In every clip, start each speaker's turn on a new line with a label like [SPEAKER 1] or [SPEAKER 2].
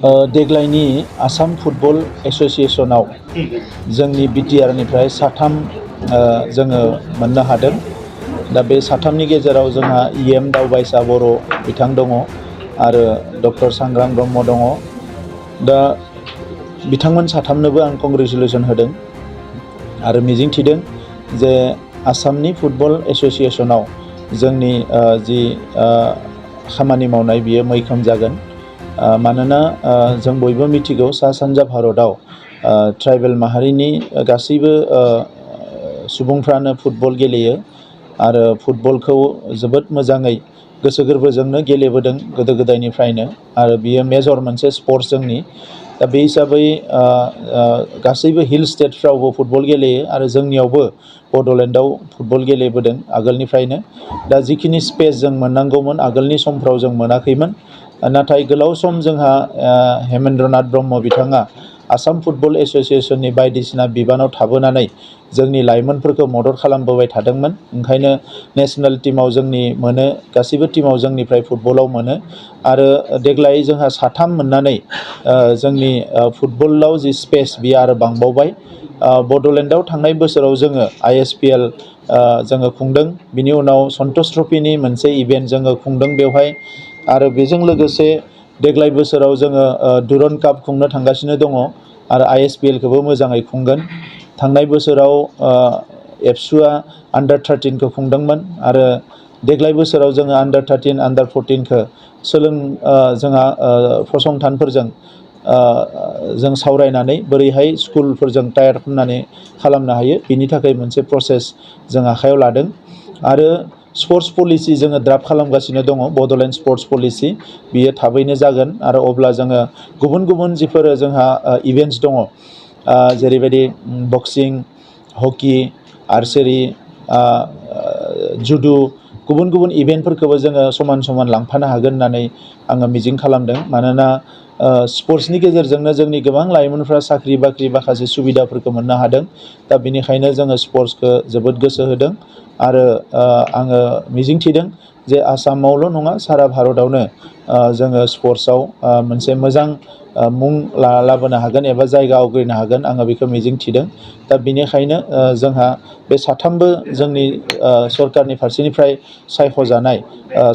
[SPEAKER 1] देग्लायनि आसाम फुटबल एसोसिएशनाव जोंनि बिटिआरनिफ्राय साथाम जोङो मोननो हादों। दा बे साथामनि गेजेराव जोंहा इएम दावबायसा बर' बिथां दङ आरो डक्टर सांग्रां ब्रह्म दङ। दा बिथांमोन साथामनोबो आं कंग्रेचुलेसन होदों आरो मिजिंथिदों जे आसामनि फुटबल एसोसिएशनाव जोंनि जि खामानि मावनाय बियो मैखोम जागोन। मानोना जों बयबो मिथिगौ सा सानजा भारताव ट्राइबेल माहारिनि गासैबो सुबुंफ्रानो फुटबल गेलेयो आरो फुटबलखौ जोबोद मोजाङै गोसो गोरबोजोंनो गेलेबोदों गोदो गोदायनिफ्रायनो आरो बियो मेजर मोनसे स्पर्ट्स जोंनि। दा बे हिसाबै गासैबो हिल स्टेटफ्रावबो फुटबल गेलेयो आरो जोंनियावबो बड'लेण्डआव फुटबल गेलेबोदों आगोलनिफ्रायनो। दा जिखिनि स्पेस जों मोननांगौमोन आगोलनि समफ्राव जों मोनाखैमोन। नाथाय गोलाव सम जोंहा हेमेन्द्रनाथ ब्रह्म बिथाङा आसाम फुटबल एसोसिएशननि बायदिसिना बिबानाव थाबोनानै जोंनि लाइमोनफोरखौ मदद खालामबोबाय थादोंमोन। ओंखायनो नेसनेल टिमाव जोंनि मोनो, गासैबो टिमाव जोंनिफ्राय फुटबलाव मोनो आरो देग्लाय जोंहा साथाम मोननानै जोंनि फुटबलाव जि स्पेस बियो आरो बांबावबाय। बड'लेण्डआव थांनाय बोसोराव जोङो ISPL जोङो खुंदों। बिनि उनाव सन्तोष ट्रफिनि मोनसे इभेन्ट जोङो खुंदों बेवहाय आरो बेजों लोगोसे देग्लाय बोसोराव जोङो दुरन काप खुंनो थांगासिनो दङ आरो ISPLखौबो मोजाङै खुंगोन। थांनाय बोसोराव एबसुआ आन्डार 13खौ खुंदोंमोन आरो देग्लाय बोसोराव जोङो आन्डार 13, आन्डार 14खौ जोंहा फसंथानफोरजों जों सावरायनानै बोरैहाय स्कुलफोरजों टाइप खालामनानै खालामनो हायो बिनि थाखाय मोनसे प्रसेस जों आखायाव लादों। आरो स्पर्ट्स पलिसि जोङो ड्राफ्ट खालामगासिनो दङ, बड'लेण्ड स्पर्ट्स पलिसि बियो थाबैनो जागोन आरो अब्ला जोङो गुबुन गुबुन जिफोर जोंहा इभेन्ट्स दङ जेरैबायदि बक्सिं, हकि, आर्चारि, जुडु, गुबुन गुबुन इभेन्टफोरखौबो जोङो समान समान लांफानो हागोन होननानै आङो मिजिं खालामदों। मानोना स्पर्ट्सनि गेजेरजोंनो जोंनि गोबां लाइमोनफ्रा साख्रि बाख्रि माखासे सुबिदाफोरखौ मोननो हादों। दा बेनिखायनो जोङो स्पर्ट्सखौ जोबोद गोसो होदों आरो आङो मिजिंथिदों जे आसामावल' नङा सारा भारतआवनो जोङो स्पर्ट्सआव मोनसे मोजां मुं लाबोनो हागोन एबा जायगा आवग्रिनो हागोन आङो बेखौ मिजिंथिदों। दा बेनिखायनो जोंहा बे साथामबो जोंनि सरकारनि फारसेनिफ्राय सायख'जानाय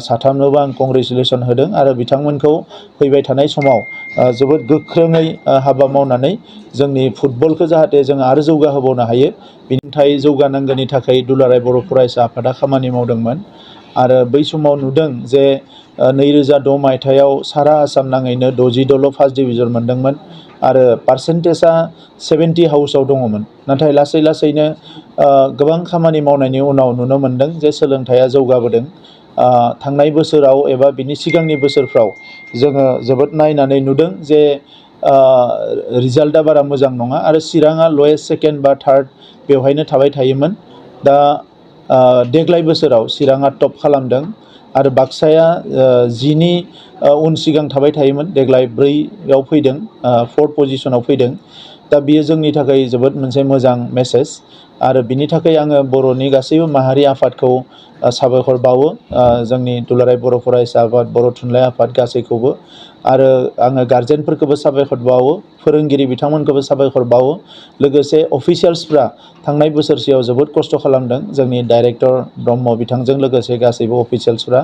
[SPEAKER 1] साथामनोबो आं कंग्रेचुलेसन होदों आरो बिथांमोनखौ फैबाय थानाय समाव जोबोद गोख्रोङै हाबा मावनानै जोंनि फुटबलखौ जाहाथे जों आरो जौगाहोबावनो हायो बिनि थाखाय जौगानांगौनि थाखाय दुलाराय बर' फरायसा आफादा खामानि मावदोंमोन। आरो बै समाव नुदों जे 2006 मायथाइयाव सारा आसाम नाङैनो 60 फार्स्ट डिभिजन मोनदोंमोन आरो पार्सेन्टेजआ 70 हाउसाव दङमोन। नाथाय लासै लासैनो गोबां खामानि मावनायनि उनाव नुनो मोनदों जे सोलोंथाइया जौगाबोदों। थांनाय बोसोराव एबा बिनि सिगांनि बोसोरफ्राव जोङो जोबोद नायनानै नुदों जे रिजाल्टआ बारा मोजां नङा आरो चिराङा लवेस्ट सेकेन्ड बा थार्ड बेवहायनो थाबाय थायोमोन। दा देग्लाय बोसोराव चिराङा टप खालामदों आरो बाक्साया 10नि उन सिगां थाबाय थायोमोन, देग्लाय 4आव फैदों, 4th पजिशनाव फैदों। दा बियो जोंनि थाखाय जोबोद मोनसे मोजां मेसेज आरो बिनि थाखाय आङो बर'नि गासैबो माहारि आफादखौ साबायखर बावो, जोंनि दुलाराय बर' फरायसा आफाद, बर' थुनलाइ आफाद गासैखौबो आरो आङो गार्जेनफोरखौबो साबायखर बावो, फोरोंगिरि बिथांमोनखौबो साबायखर बावो। लोगोसे अफिसियेल्सफ्रा थांनाय बोसोरसेयाव जोबोद खस्थ' खालामदों, जोंनि डाइरेक्टर ब्रह्म बिथांजों लोगोसे गासैबो अफिसियेल्सफ्रा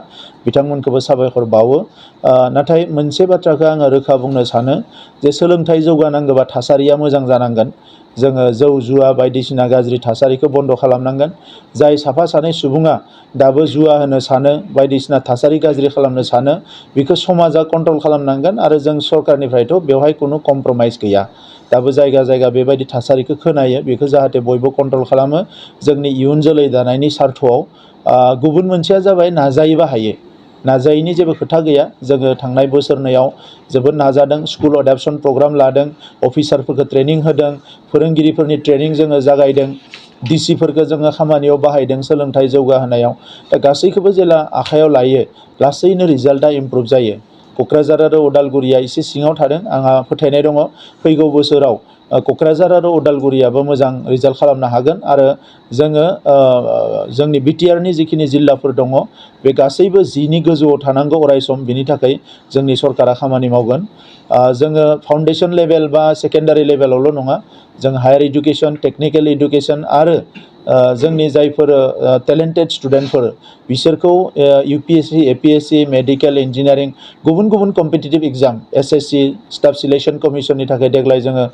[SPEAKER 1] बिथांमोनखौबो साबायखर बावो। नाथाय मोनसे बाथ्राखौ आङो रोखा बुंनो सानो जे सोलोंथाइ जौगानांगौबा थासारिया मोजां जानांगोन। जोङो जौ जुवा बायदिसिना गाज्रि थासारिखौ बन्द' खालामनांगोन। जाय साफा सानै सुबुङा दाबो जुवा होनो सानो, बायदिसिना थासारि गाज्रि खालामनो सानो, बेखौ समाजा कन्ट्रल खालामनांगोन आरो जों सरकारनिफ्रायथ' बेवहाय खुनु कमप्रमाइस गैया। दाबो जायगा जायगा बेबायदि थासारिखौ खोनायो, बेखौ जाहाथे बयबो कन्ट्रल खालामो जोंनि इयुन जोलै दानायनि सार्थआव। गुबुन मोनसेया जाबाय नाजायोबा हायो, नाजायैनि जेबो खोथा गैया। जोङो थांनाय बोसोरनैयाव जोबोद नाजादों, स्कुल एडाप्शन प्रग्राम लादों, अफिसारफोरखौ ट्रेनिं होदों, फोरोंगिरिफोरनि ट्रेनिं जोङो जागायदों, डिसिफोरखौ जोङो खामानियाव बाहायदों सोलोंथाइ जौगाहोनायाव। दा गासैखौबो जेला आखायाव लायो लासैनो रिजाल्टआ इम्प्रुभ जायो। क'क्राझार आरो उदालगुरिया एसे सिङाव थादों, आंहा फोथायनाय दङ फैगौ बोसोराव क'क्राझार आरो उदालगुरियाबो मोजां रिजाल्ट खालामनो हागोन आरो जोङो जोंनि बिटिआरनि जिखिनि जिल्लाफोर दङ बे गासैबो 10नि गोजौआव थानांगौ अरायसम, बिनि थाखाय जोंनि सरकारा खामानि मावगोन। जोङो फाउन्डेसन लेभेल बा सेकेन्डारि लेभेलावल' नङा, जों हायार इडुकेसन, टेक्निकेल इडुकेसन आरो जोंनि जायफोर टेलेन्टेड स्टुडेन्टफोर बिसोरखौ UPSC, APSC, मेडिकेल, इन्जिनियारिं गुबुन गुबुन competitive exam SSC staff selection कमिसननि थाखाय देग्लाय जोङो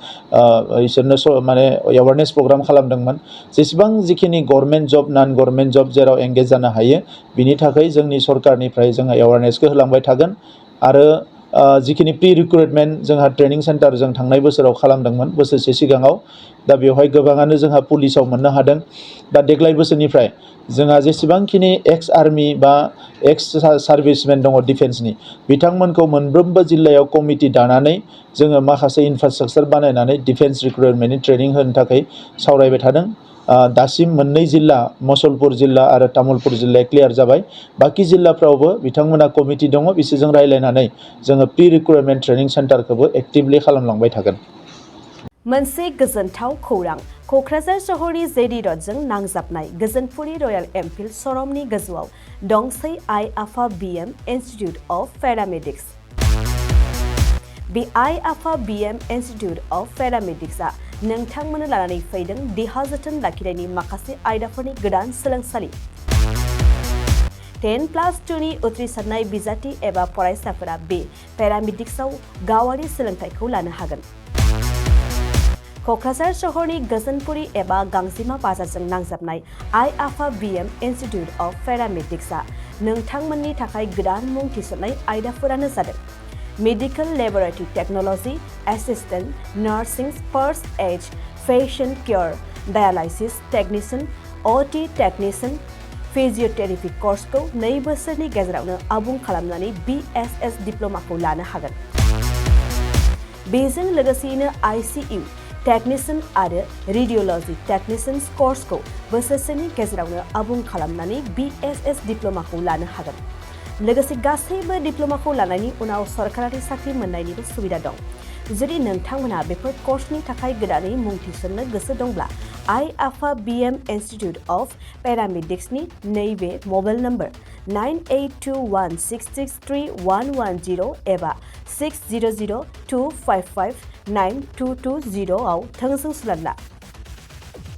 [SPEAKER 1] इसोरनो माने एवारनेस प्रग्राम खालामदोंमोन। जेसेबां जिखिनि गभर्नमेन्ट जब, नन गभर्नमेन्ट जब जेराव एंगेज जानो हायो बिनि थाखाय जोंनि सरकारनिफ्राय जोङो एवारनेसखौ होलांबाय थागोन। आरो जिखिनि प्रि रिक्रुटमेन्ट जोंहा ट्रेनिं सेन्टार जों थांनाय बोसोराव खालामदोंमोन बोसोरसे सिगाङाव, दा बेवहाय गोबाङानो जोंहा पुलिसाव मोननो हादों। दा देग्लाय बोसोरनिफ्राय जोंहा जेसेबांखिनि एक्स आर्मि बा एक्स सार्भिसमेन दङ डिफेन्सनि, बिथांमोनखौ मोनफ्रोमबो जिल्लायाव कमिटि दानानै जोङो माखासे इनफ्रास्ट्राक्चार बानायनानै डिफेन्स रिक्रुटमेन्टनि ट्रेनिं होनो थाखाय सावरायबाय थादों। दासिम मोननै जिल्ला, मुसलपुर जिल्ला आरो तामुलपुर जिल्लाया क्लियार जाबाय। बाखि जिल्लाफ्रावबो बिथांमोना कमिटि दङ, बिसोरजों रायज्लायनानै जोङो प्रि रिक्रुटमेन्ट ट्रेनिं सेन्टारखौबो एक्टिभलि खालामलांबाय थागोन।
[SPEAKER 2] मोनसे गोजोनथाव खौरां, क'क्राझार सहरनि जेडि रडजों नांजाबनाय गोजोनपुरि रयेल एनफिल्ड श'रुमनि गोजौआव दंसै आइ आफा BM इन्स्टिटिउट अफ पेरामेडिक्स। बे आइ आफा BM इन्स्टिटिउट अफ पेरामेडिक्सआ नोंथांमोननो लानानै फैदों देहा जोथोन लाखिनायनि माखासे आयदाफोरनि गोदान सोलोंसालि। 10+2नि उथ्रिसारनाय बिजाथि एबा फरायसाफोरा बे पेरामेडिक्सआव गावारि सोलोंथाइखौ लानो हागोन। क'क्राझार सहरनि गोजोनपुरि एबा गांजिमा बाजारजों नांजाबनाय आइ आफा BM इन्स्टिटिउट अफ पेरामेडिक्सआ नोंथांमोननि थाखाय गोदान मुं थिसननाय आयदाफोरानो जादों medical laboratory technology, assistant nursing, first aid, patient care, dialysis technician, OT technician, physiotherapy कर्सखौ 2 बोसोरनि गेजेरावनो आबुं खालामनानै BSS डिप्ल'माखौ लानो हागोन। बेजों लोगोसेयैनो ICU टेक्निशियान आरो रेडियोल'जि टेक्निशियान कर्सखौ बोसोरसेनि गेजेरावनो आबुं खालामनानै BSS डिप्ल'माखौ लानो हागोन। लोगोसे गासैबो डिप्ल'माखौ लानायनि उनाव सरकारि साख्रि मोननायनिबो सुबिदा दं। जुदि नोंथांमोनहा बेफोर कर्सनि थाखाय गोदानै मुं थिसननो गोसो दंब्ला आइ आफा BM इन्स्टिटिउट अफ पेरामेडिक्सनि नैबे मबाइल नम्बर 9821663110 एबा 6002559220 आव थोंजों सुलाद ला।